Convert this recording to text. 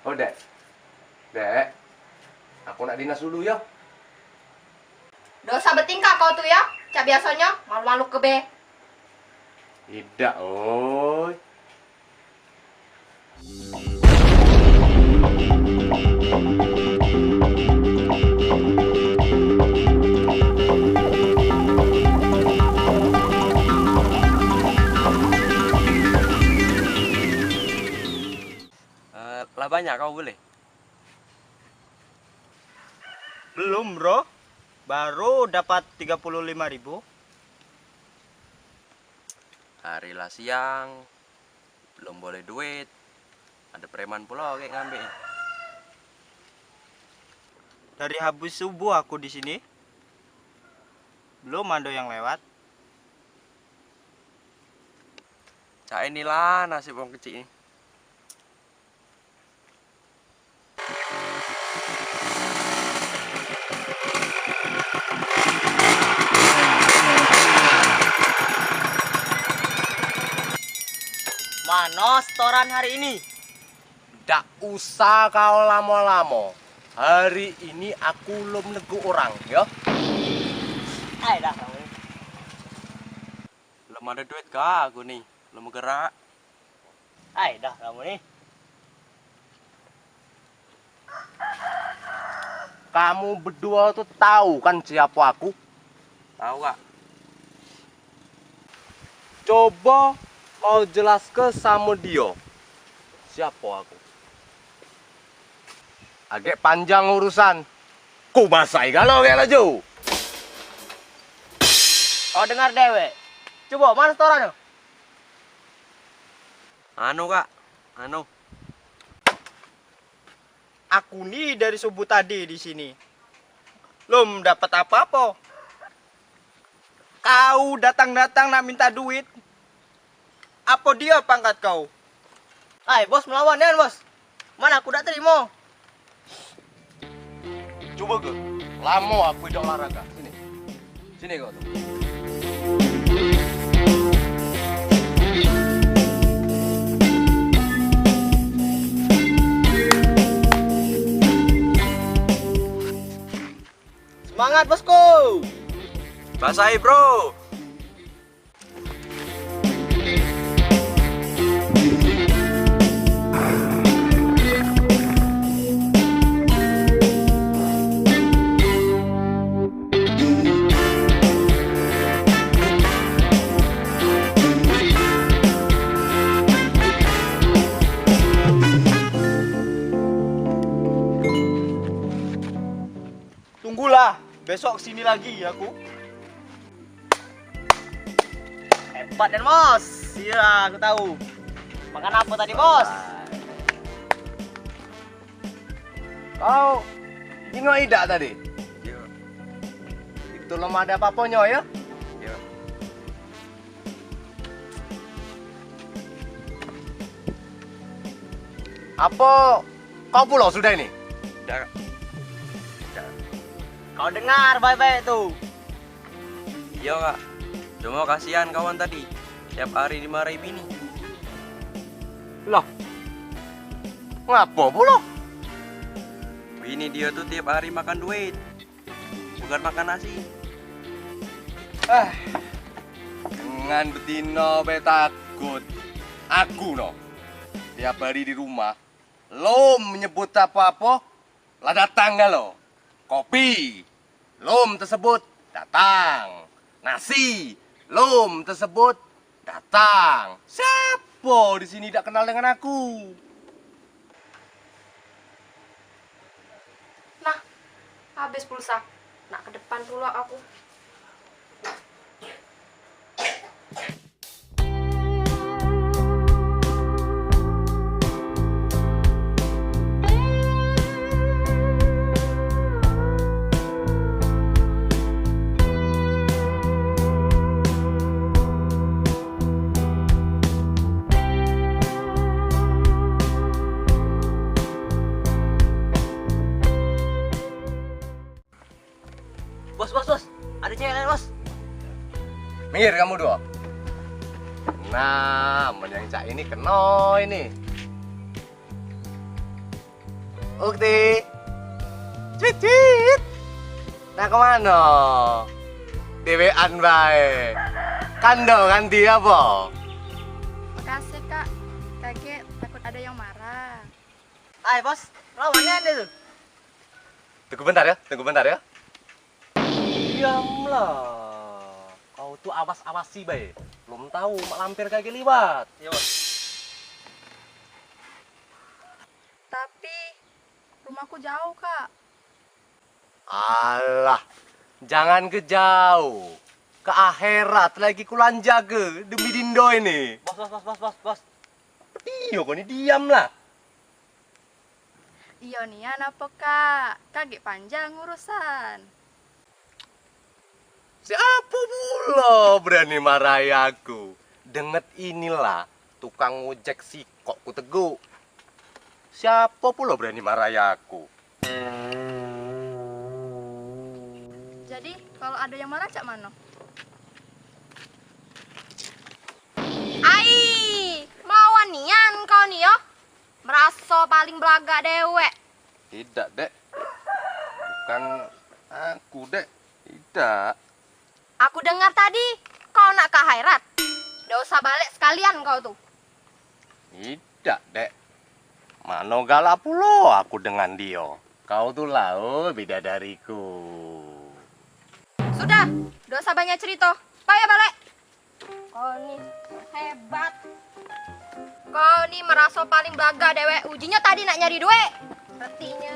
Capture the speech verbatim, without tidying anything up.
Oh, Dek. Dek, aku nak dinas dulu, yo. Dosa betingkah kau tu, ya. Cak biasonyo, malu-malu ke be. Idak, oi. Eh, lah banyak kau boleh? Belum, Bro. Baru dapat tiga puluh lima ribu. Hari lah siang, belum boleh duit. Ada preman pulo kek ngambek. Dari habis subuh aku di sini, belum ada yang lewat. Cak inilah nasib wong kecik ni. Mano setoran hari ini? Dak usah kau lamo-lamo. Hari ini aku lom neguk orang, yo. Ai dah kamu ni. Lom ada duit kah aku ni? Lom gerak. Ai dah kamu ni. Kamu beduo tu tau kan siapo aku? Tau, Kak. Cobo kau jelaske samo dio siapo aku. Agek panjang urusan. Ku basai galo agek laju. Kau dengar dewek. Cobo, mano setoran tu? Anu, Kak. Anu. Aku ni dari subuh tadi di sini. Lom dapat apo-apo. Kau datang-datang nak minta duit. Apo dio pangkat kau? Ai, bos melawan nian, bos. Mano aku dak terimo. Cubo ke? Lamo aku idak olahraga. Sini. Sini kau tu. Semangat, bosku. Basai, bro. Tunggulah, besok kesini lagi aku. Hebat dan bos. Iya, aku tahu. Makan apa tadi, bos? Kau jingok idak tadi? Iya. Itu lemah ada apa-aponyo, ya? Iya. Apo kau pulo sudah ini? Dak. Dak. Kau dengar baik-baik tu. Iyo, Kak. Cuma kasihan kawan tadi. Tiap hari dimarahi bini. Lah. Ngapo pulo? Bini dio tu tiap hari makan duit. Bukan makan nasi. Ah, dengan betino be takut. Aku no, tiap hari di rumah, lom nyebut apo-apo, lah datang galo. Kopi, lom tesebut, datang. Nasi, lom tesebut, datang. Siapo di sini dak kenal dengan aku? Nah, habis pulsa. Nak ke depan pulo aku. Bos, bos, bos. Ada cewek lain, bos. Minggir kamu dua. Nah, men yang cak ini keno ini. Ukti. Cuit, cuit. Nak kemano? Dewean bae. Kando nganti apo? Makasih, Kak. Kagek takut ada yang marah. Hai, Bos. Lawannya ada tuh. Tunggu bentar ya, tunggu bentar ya. Diamlah. Kau tuh awas-awasi bae. Belum tahu mak lampir kagek liwat. Iya, Bos. Tapi rumahku jauh, Kak. Alah, jangan ke jauh. Ke akhirat lagi kulanjake demi Dindo ini. Bos, bos, bos, bos, bos, bos. Iyo, kau ni diamlah. Iyo nian apo, Kak? Kagek panjang urusan. Siapo pulo berani marahi aku? Denget inilah, tukang ngojek sikok ku teguk. Siapo pulo berani marahi aku? Jadi, kalau ada yang marah, cak mano? Ai, melawan nian kau ni yo. Meraso paling belagak dewek. Idak, Dek. Bukan aku, Dek. Idak. Aku dengar tadi kau nak ke akhirat. Dak usah balik sekalian kau tu. Idak, Dek. Mano galak pulo aku dengan dio. Kau tu lah, oh, bidadariku. Sudah, dak usah banyak cerito. Payo balik. Kau ni hebat. Kau ni meraso paling belagak dewek. Ujinyo tadi nak nyari duit. Retinyo.